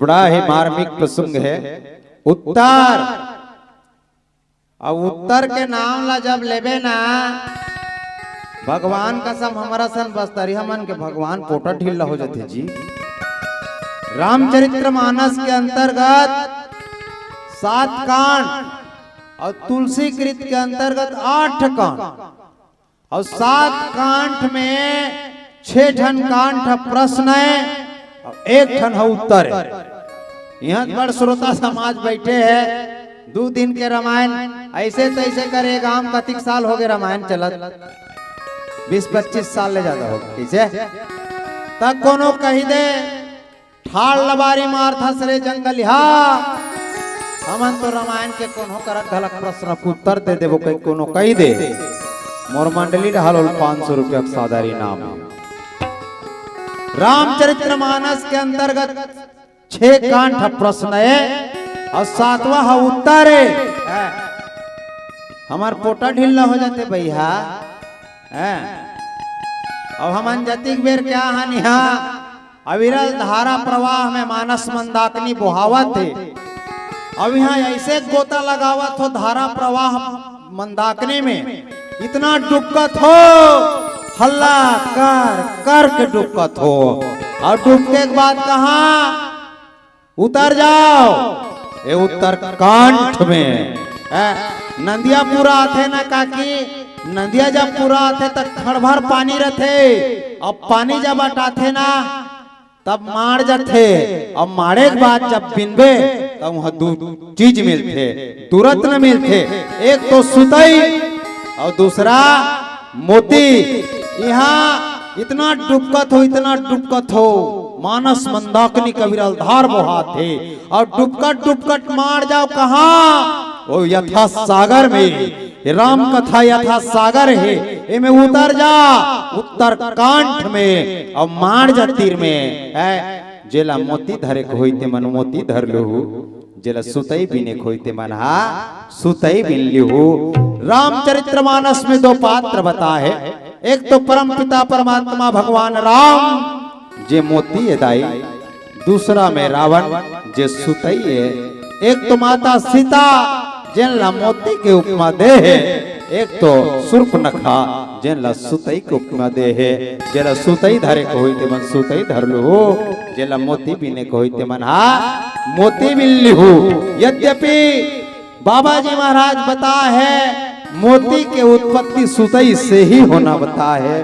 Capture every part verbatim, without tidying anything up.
बड़ा ही मार्मिक प्रसंग है। उत्तर, अब उत्तर के नाम ला जब लेबे ना, भगवान कसम, हमरा सन बस्तरिया मन के भगवान पोटा ढीला हो जाथे जी। रामचरित्र मानस के अंतर्गत सात कांड और तुलसी कृत के अंतर्गत आठ कांड, और सात कांड में छह ठन कांड ह प्रश्न है और एक ठन ह उत्तर है। यहाँ बड़ श्रोता समाज बैठे है, दू दिन के रामायण ऐसे तैसे करे, गांव कतिक साल हो गए रामायण चलत, बीस पच्चीस साल ले ज्यादा हो गए। कैसे तक कोनो कही दे, ठाड़ लबारी मारथस रे जंगलिहा। हमन तो रामायण के कोनो करत घलक प्रश्न के उत्तर दे देबो, कहीं कोनो कही दे। मोर मंडली ढालोल पाँच सौ रुपया के सादर इनाम है। रामचरित्र मानस के अंतर्गत छह कांड ह प्रश्न है और सातवां ह उत्तर है। हमार पोटा ढीला हो जाते भैया, हैं? अब हमन जतिक बेर क्या हन यहाँ अविरल धारा प्रवाह में मानस मंदाकिनी बोहावत हे। अब यहाँ ऐसे गोता लगावत हो धारा प्रवाह मंदाकिनी में, इतना डुबकत हो, हल्ला कर कर के डुबकत हो। और डुबके के बाद कहाँ उतर जाओ, ये उत्तर कांठ में। ए, नंदिया पूरा आथे ना काकी, नंदिया जब पूरा आथे त खड़भर पानी रथे, अब पानी जब अटाथे ना तब माड़ जाथे, अब माड़े के बाद जब बिनबे तब वहाँ दू चीज मिलथे, दू रत्न मिलथे। एक तो सुतई और दूसरा मोती। यहाँ इतना डुबकत हो, इतना डुबकत हो, मानस मंदाकिनी कविरल धार बोहात हे और डुबकत डुबकत माड़ जाओ कहाँ? वो यथा सागर में। ये राम कथा यथा सागर है, एमे उतर जा उत्तर कांठ में और माड़ जा तीर में। है जेला मोती धरे के होई ते मन मोती धर लूहू, जेला सुतई बिने के होई ते मन हा सुतई बिन लिहू। रामचरित्र मानस में दो पात्र बता है, एक तो परम पिता परमात्मा भगवान राम जे मोती ए दाई, दूसरा में रावण जे सुतई ए। एक तो माता सीता जेन ला मोती के उपमा दे हे, एक तो सूर्पनखा जेन ला सुतई के उपमा दे हे। जेला सुतई धरे के होई ते मन सुतई धर लूहू, जेला मोती बिने के होई ते मन हा मोती बिन लिहू। यद्यपि बाबा जी महाराज बता है मोती के उत्पत्ति सुतई से ही होना बता है।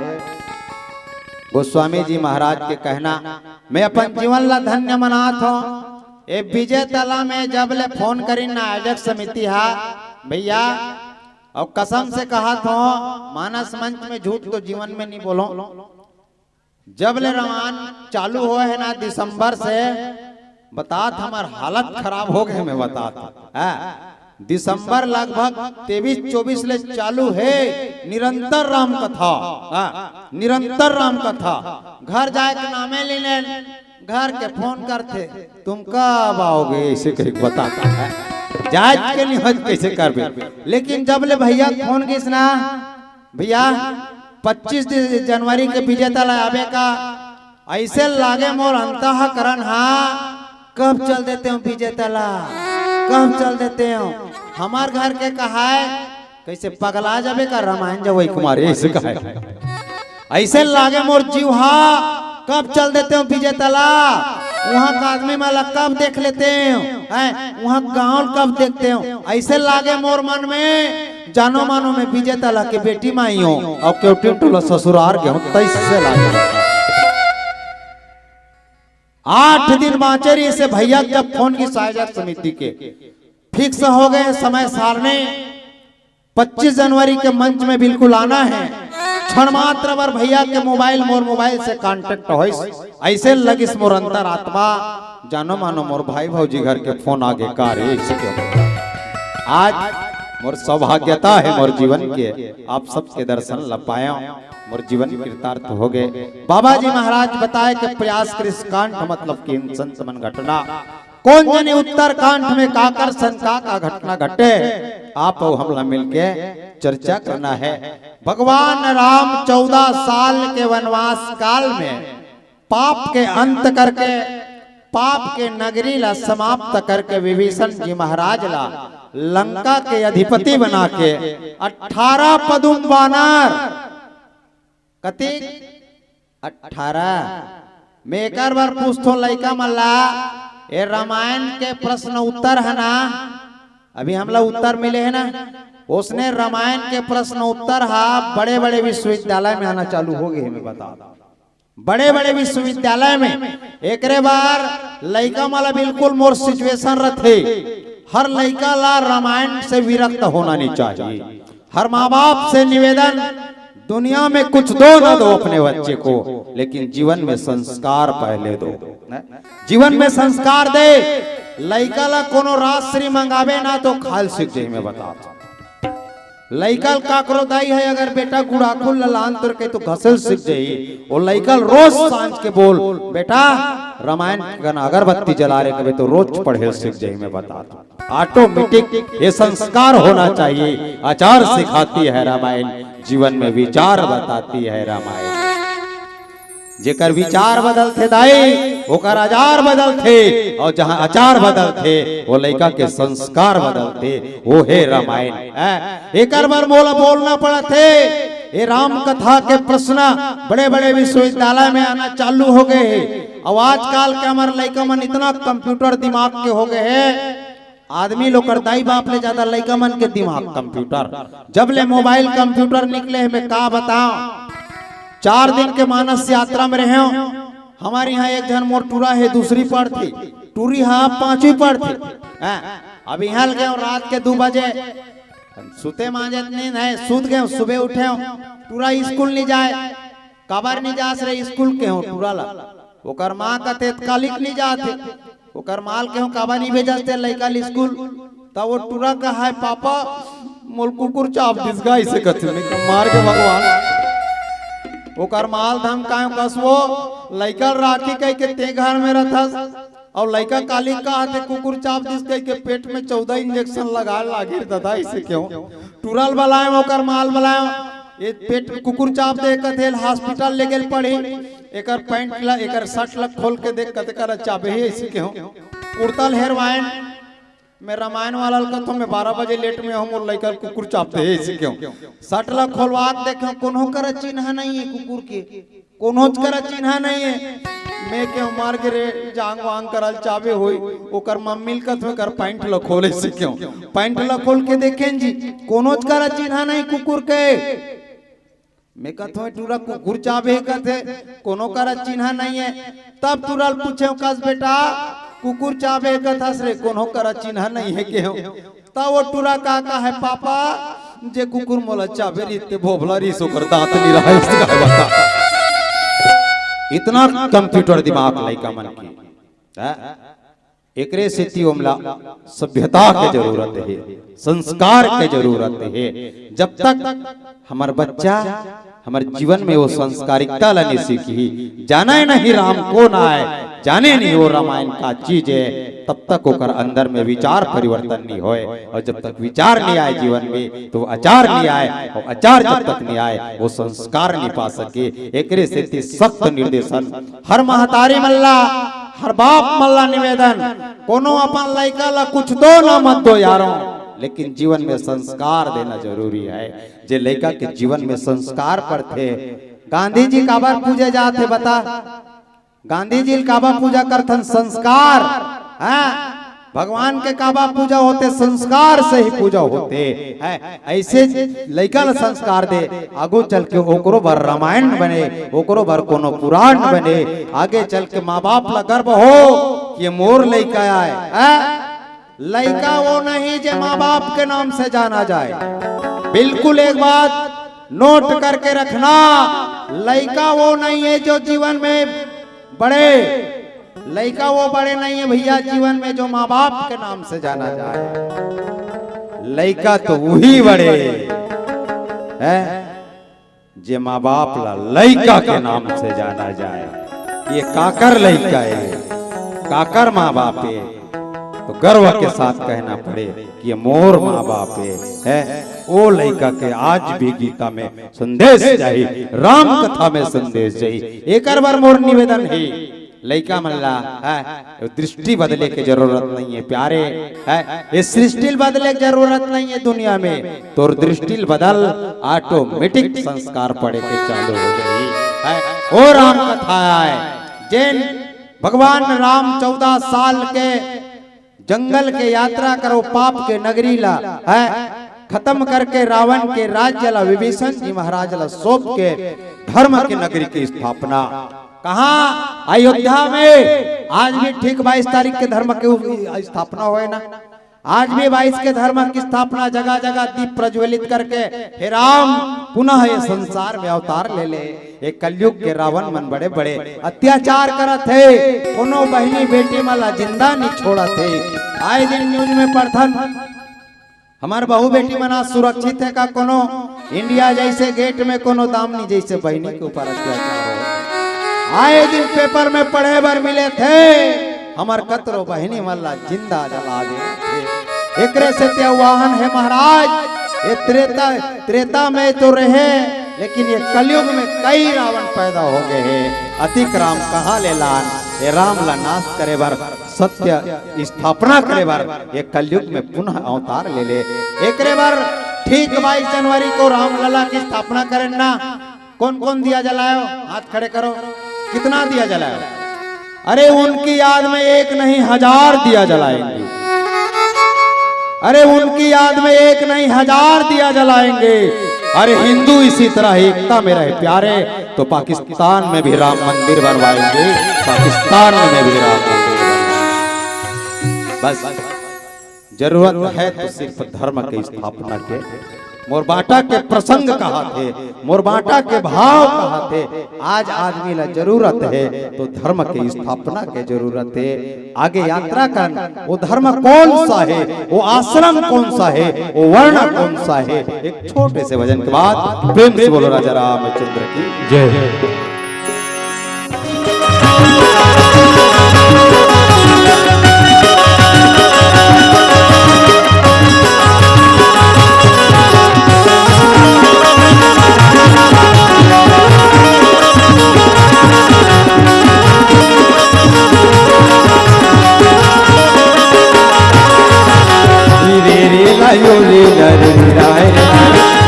गोस्वामी जी महाराज के कहना, मैं अपन जीवन ला धन्य मनात हूँ। ए विजय तला में जब ले फोन करी ना आयोजक समिति हा भैया, और कसम से कहत हूँ मानस मंच में झूठ तो जीवन में नहीं बोलो। जब ले रामायण चालू होए हे ना दिसंबर से, बतात हमर हालत खराब हो गए, मैं बतात हूँ। हाँ, दिसंबर लगभग तेईस चौबीस ले चालू हे निरंतर राम कथा। हाँ, निरंतर राम कथा। घर जाए के नामे लेने, घर के फोन करथे, तुम कब आओगे, ऐसे कह के बताता है। जाए के नहीं होत कैसे करबे, लेकिन जब ले भैया फोन किस ना, भैया पच्चीस दि-, जनवरी के विजेता ला आबे का, ऐसे लागे मोर अंतःकरण हा, कब चल देते हो विजेता ला, कब चल देते हो। हमार घर के कहाए, कैसे पगला जाबे का रामायण जवई कुमार, ऐसे कहाए। ऐसे लागे मोर जीव हा, कब चल देते हो विजेता ला, वहाँ का आदमी मन ला कब देख लेते हो, हैं, वहाँ गाँव कब देखते हो। ऐसे लागे मोर मन में, जानो मानो मैं विजेता ला के बेटी माई हूँ, और केवटी टोला ससुरार के हूँ, तैसे लागे। आठ दिन बाँचे रही से भैया जब फोन की साझा समिति के फिक्स हो गए समय सारणी, पच्चीस जनवरी के मंच में बिल्कुल आना है। क्षण मात्र बर भैया के मोबाइल मोर मोबाइल से कांटेक्ट होइस, ऐसे लगिस मोर अंतर आत्मा, जानो मानो मोर भाई भौजी घर के फोन आगे का रे, ऐसे क्यों? आज मोर सौभाग्यता है मोर जीवन के, आप सबके दर्शन ल पाया, मोर जीवन कृतार्थ हो गए। बाबा जी महाराज बताए के प्रयास कृष कांड मतलब कि इन संत मन घटना कौन जनी उत्तरकांड में का कर सन का का घटना घटे, आप अउ हमला मिलके चर्चा करना है। भगवान राम चौदह साल के वनवास काल में पाप के अंत करके पाप के नगरी ला समाप्त करके विभीषण जी महाराज ला लंका के अधिपति बना के अठारह पदुम बानर, कति? अठारह। मैं एकर बर पूछथों लइका मन ला, ए रामायण के प्रश्न उत्तर है ना? अभी हमला उत्तर मिले है ना? उसने रामायण के प्रश्न उत्तर हा बड़े बड़े विश्वविद्यालय में आना चालू हो गए, मैं बता दूं। बड़े बड़े विश्वविद्यालय में एकरे बर लइका मन ला बिल्कुल मोर सिचुएशन रथे। हर लइका ला रामायण से विरक्त होना नहीं चाहिए। हर माँ बाप से निवेदन, दुनिया में कुछ दो ना दो अपने बच्चे को, लेकिन जीवन में संस्कार पहले दो। जीवन में संस्कार दे। लइका ला कोनो राजश्री मंगावे ना तो खाल सीख जाही, मैं बता दूं। लइका ल काकरो दाई है, अगर बेटा गुड़ाखुल ला लान तोर के तो घसेल सीख जाही। वो लइका ल रोज सांझ के बोल, "बेटा, रामायण के गाना अगरबत्ती जला रे कबे तो रोज पढ़े सीख जाही, मैं बता दूं।" ऑटोमेटिक ये संस्कार होना चाहिए। आचार सिखाती है रामायण, जीवन में विचार बताती है रामायण। जेकर विचार बदलथे दाई, ओकर आचार बदलथे, और जहां आचार बदलथे, वो लइका के संस्कार बदलथे, वो हे रामायण। हैं? एकर बर मोला बोलना पड़त हे। ये राम कथा के प्रश्न बड़े-बड़े विश्वविद्यालय में आना चालू हो गए हे। अब आजकल के हमर लइका मन इतना कंप्यूटर दिमाग के हो गए हे, आदमी लोग कर दाई बाप ले ज्यादा लइका मन के दिमाग कंप्यूटर। जब ले मोबाइल कंप्यूटर निकले हे, मैं का बताओं, चार दिन के मानस यात्रा में रहे हो। हमारे यहाँ एक झन मोर टूरा हे, दूसरी पढ़थे, टूरी हा पांचवी पढ़थे। हैं, अब यहाँ लगे हो रात के दो बजे, सुते मांजे नींद है, सुत गए हो, सुबह उठे हो, टूरा स्कूल नहीं जाए। काबर नहीं जास रे स्कूल के हो टूरा ला? ओकर माँ कथे कालिक नहीं जात हे। ओकर माल के हो काबर नहीं भेजस ते लइका ल स्कूल? त वो टूरा कहा है, "पापा, मोल कुकुर चाब दिस गा," इसे कथे। मैं कहा, "मार के भगवान।" ओकर माल धमकायो कस वो लइका ल राखी कह के ते घर में रहथस। और लइका काली कहा थे कुकुर चाब दिस कह के पेट में चौदह इंजेक्शन लगा लागे दादा, इसे क्यों? टूरा ल बलायो, ओकर माल बलायो, ये पेट में कुकुर चाब दे कथे, हॉस्पिटल ले गेल पड़ी। एकर पैंट ला, एकर शर्ट ला खोल के देख, कते करा चाबे हे, ऐसे के हो। कुर्ता ल हेरवायन, मैं रामायण वाला ल कथों, मैं बारह बजे लेट में हूँ, मोर लइका ल कुकुर चाबते हे, ऐसे के हो। शर्ट ला खोलवा के देखे, कोनो करा चिन्हा नहीं है कुकुर के, कोनो करा चिन्हा नहीं है। मैं के हूँ, मार के रे, जांग वांग करा ल चाबे होई, ओकर मम्मी ल कथों, एकर पैंट ला खोल, ऐसे के हो। पैंट ला खोल के देखें जी, कोनो करा चिन्हा नहीं कुकुर के। मैं कथों, "टूरा कुकुर चाबे," कथे, "कोनो करा चिन्हा नहीं है।" तब टूरा ल पूछे, "कस बेटा, कुकुर चाबे कथस रे, कोनो करा चिन्हा नहीं है के हो?" तब वो टूरा का कहा है, "पापा, जे कुकुर मोला चाबे रीते भोभला रीस ओकर दांत नहीं रहा, इसका बता।" इतना कंप्यूटर दिमाग लइका मन के। हैं? एकरे सेती ओमला सभ्यता के जरूरत हे, संस्कार के जरूरत हे। जब तक हमर बच्चा हमर जीवन में वो संस्कारिकता ला नहीं सीखी, जाने नहीं राम कौन आय, जाने नहीं वो रामायण का चीज है, तब तक ओकर अंदर में विचार परिवर्तन नहीं होय। और जब तक विचार नहीं आए जीवन में, तो वो आचार नहीं आए, और आचार जब तक नहीं आए, वो संस्कार नहीं पा सके। एकरे सेती सख्त निर्देशन हर महतारी मन ला, हर बाप मन ला निवेदन, कोनो अपन लइका ला कुछ दो ना मत दो यारों, लेकिन जीवन में संस्कार देना जरूरी है। जे लइका के जीवन में संस्कार पड़थे, गांधी जी काबर पूजे जाथे बता? गांधी जी ल काबर पूजा करथन? संस्कार, हैं? भगवान के काबर पूजा होथे? संस्कार से ही पूजा होथे, हैं? ऐसे लइका ल संस्कार दे, आगू चल के ओकरो बर रामायण बने, ओकरो बर कोनो पुराण बने, आगे चल के माँ बाप ला गर्व हो कि ये मोर लइका आय, हैं? लइका वो नहीं जे माँ बाप के नाम से जाना जाए। बिल्कुल एक बात नोट करके रखना, लइका वो नहीं है जो जीवन में बड़े, लइका वो बड़े नहीं है भैया जीवन में जो माँ बाप के नाम से जाना जाए। लइका तो वही बड़े है जे माँ बाप ला लइका के नाम से जाना जाए। ये काकर लइका है, काकर माँ बाप है, तो गर्व के साथ कहना पड़े कि ये मोर माँ बाप है, है। ओ लइका के आज भी गीता में संदेश जाही, राम कथा में संदेश जाही। एकर बर मोर निवेदन है, लइका मन ला, है, दृष्टि बदले के जरूरत नहीं है प्यारे, है, ये सृष्टि बदले के जरूरत नहीं है दुनिया में, तोर दृष्टि बदल, automatic संस्कार पड़े के चालू हो जाही, है। ओ राम कथा आय, जेन भगवान राम चौदह साल के जंगल के यात्रा करो, पाप के नगरी ला, है, खत्म करके रावण के राज्य ला विभीषण जी महाराज ला सौंप के धर्म के नगरी की स्थापना। कहाँ? अयोध्या में। आज भी ठीक बाईस तारीख के धर्म के उ-, स्थापना होय ना। आज भी बाईस के धर्म की स्थापना, जगह जगह दीप प्रज्वलित करके, हे राम, पुनः ये संसार में अवतार ले ले। ये कलयुग के रावण मन बड़े बड़े अत्याचार करत हे, कोनो बहिनी बेटी मन ला जिंदा नहीं छोड़त हे। आए दिन news में पढ़थन, हमर बहू बेटी मन आज सुरक्षित हे का? कोनो इंडिया जैसे गेट में कोनो दामनी जैसे बहिनी के ऊपर अत्याचार हो। आए दिन पेपर में पढ़े बर मिले थे, हमर कतरो बहिनी मन ला जिंदा जला दे थे। एकरे से ते आह्वान हे महाराज, ये त्रेता, त्रेता में तो रहे, लेकिन ये कलयुग में कई रावण पैदा हो गए हे। अतिक राम कहाँ ले लान, ये राम ला नाश करे बर, सत्य स्थापना करे बर, ये कलयुग में पुनः अवतार ले ले। एकरे बर ठीक बाईस जनवरी को रामलला की स्थापना करेन ना। कौन कौन दिया जलायो, हाथ खड़े करो। कितना दिया जलायो? अरे उनकी याद में एक नहीं हजार दिया जलाएंगे। अरे उनकी याद में एक नहीं हजार दिया जलाएंगे। अरे हिंदू इसी तरह एकता में रहे प्यारे, तो पाकिस्तान में भी राम मंदिर बनवाएंगे, पाकिस्तान में भी राम मंदिर बनवाएंगे। बस जरूरत है तो सिर्फ धर्म के स्थापना के। मोर बाटा के प्रसंग कहा थे, मोर बाटा के भाव कहा थे। आज आदमी ला जरूरत है तो धर्म के स्थापना के जरूरत है। आगे यात्रा करन, वो धर्म कौन सा है, वो आश्रम कौन सा है, वो वर्ण कौन सा है। एक छोटे से भजन के बाद प्रेम से बोलो राजा रामचंद्र की जय। रे रे लायो रे ला रे रे रा रे रा।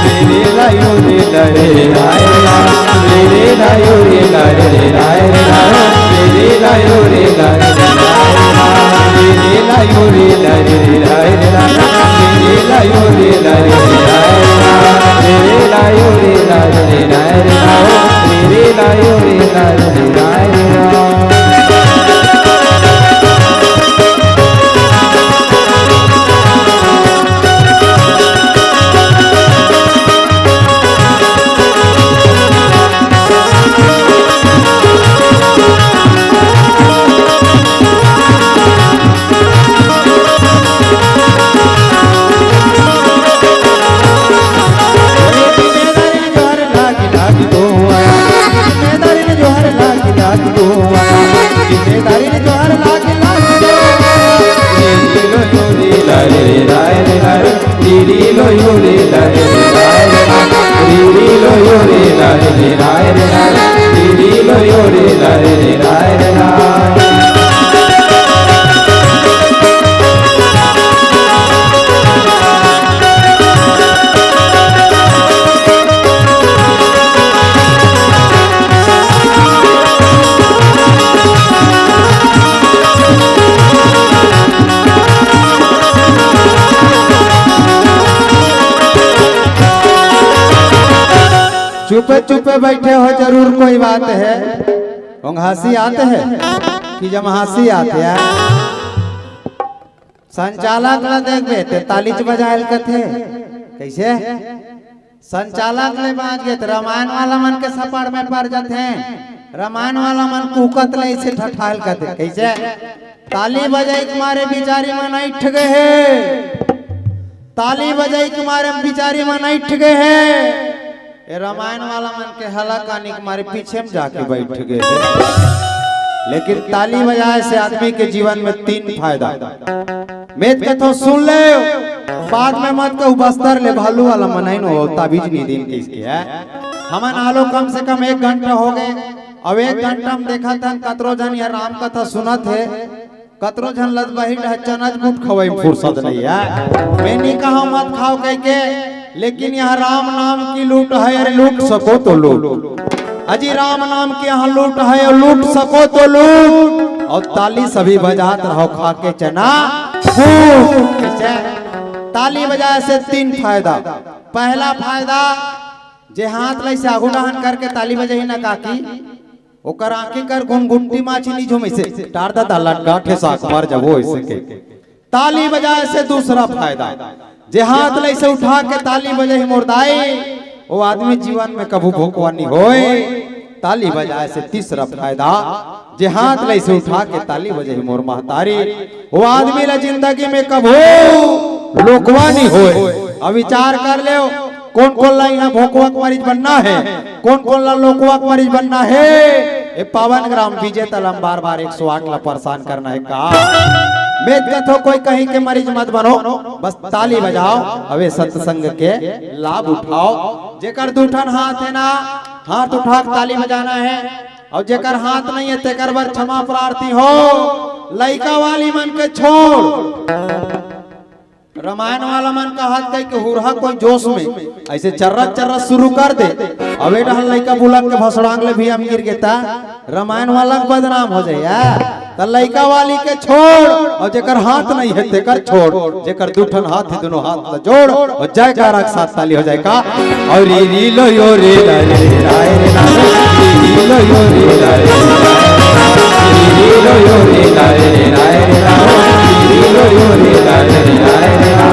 रे रे लायो रे ला रे रे रा रे रा। रे रे लायो रे ला रे रे रा रे रा। रे रे लायो रे ला रे रे रा रे रा। रे रे लायो रे ला रे रे रा रे रा। रे रे लायो रे ला रे रे रा रे रा। रे रे लायो रे ला रे रे रा रे रा। रे रे लायो रे ला रे रे रा रे रा। चुपे चुपे बैठे हो, जरूर कोई बात है। ओंघासी आते हैं कि जमहासी आते हैं? संचालक ला देखबे ते ताली च बजायल कथे। कैसे? संचालक ले बाज गे त रामायण वाला मन के सपड़ में पड़ जाथे। रामायण वाला मन कुहकत ले इसे ठठायल कथे। कैसे? ताली बजाई के मारे बिचारी मन ऐठ गए हे। ताली बजाई के मारे बिचारी मन ऐठ गए हे। ए रामायण वाला मन के हला कानी के मारे पीछे में जाके बैठ गए हे। लेकिन ताली बजाए से आदमी के जीवन में तीन फायदा। मैं त कथों सुन ले, बाद में मत कहू बस्तर ले भालू वाला मनई नो ताबीज नी दिन किसके है। हमन आलो कम से कम एक घंटा हो गए। अब एक घंटा में देखत हन, कतरो झन यह राम कथा सुनत हे, कतरो झन लदबही डहर चनच बूट खवई में फुर्सत नहीं है। मैं नहीं कहा मत खाओ कह के, लेकिन यहाँ राम नाम की लूट है, अरे लूट सको तो लूट। अजी राम नाम की यहाँ लूट है, और लूट सको तो लूट। और ताली सभी बजात रहो, खा के चना कूट। कैसे? ताली बजाए से तीन फायदा। पहला फायदा, जे हाथ ला ऐसे आगू डहन करके ताली बजाही ना काकी, ओकर आंखी कर घुनघुट्टी माछी नी झूमे से, टार दा दा लटका ठेसा के मर जाबो ऐसे के। ताली बजाए से दूसरा फायदा, जे हाथ ला ऐसे उठा के ताली बजाही मोर दाई, वो आदमी जीवन में कभू भोकवा नी होए। ताली बजाए से तीसरा फायदा, जे हाथ ला ऐसे उठा के ताली बजाही मोर महतारी, वो आदमी ला जिंदगी में कभू लोकवा नी होए। अब विचार कर लेव, कोन कोन ला यहाँ भोकवा के मरीज बनना है, कोन कोन ला लोकवा के मरीज बनना है। ए पावन ग्राम विजेता ला बार बार एक सौ आठ ला परेशान करना है का? मैं कथो कोई कहीं के मरीज मत बनो, बस ताली बजाओ, अबे सत्संग के लाभ उठाओ। जेकर दू ठन हाथ है ना, हाथ उठा के ताली बजाना है, और जेकर हाथ नहीं है तेकर बर क्षमा प्रार्थी हो। लइका वाली मन के छोड़, रामायण वाला मन का हाथ कह के हुरहा कोई जोश में ऐसे चर्रा चर्रा शुरू कर दे। अबे डहल लइका बुलक के भसड़ांग ले भी हम गिर गेता, रामायण वाला के बदनाम हो जाए यार। त लइका वाली के छोड़, और जेकर हाथ नहीं है तेकर छोड़, जेकर दू ठन हाथ है दोनों हाथ ला जोड़, और जयकारा के साथ ताली हो जाए का। और री री लो यो रे ला रे रे रा रे रा रे री लो यो रे ला रे रे रा रे री लो यो रे ला रे रे रा रे रा री लो यो रे ला रे रे रा रे रा।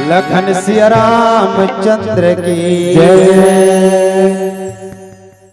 लखन सिया रामचंद्र की जय।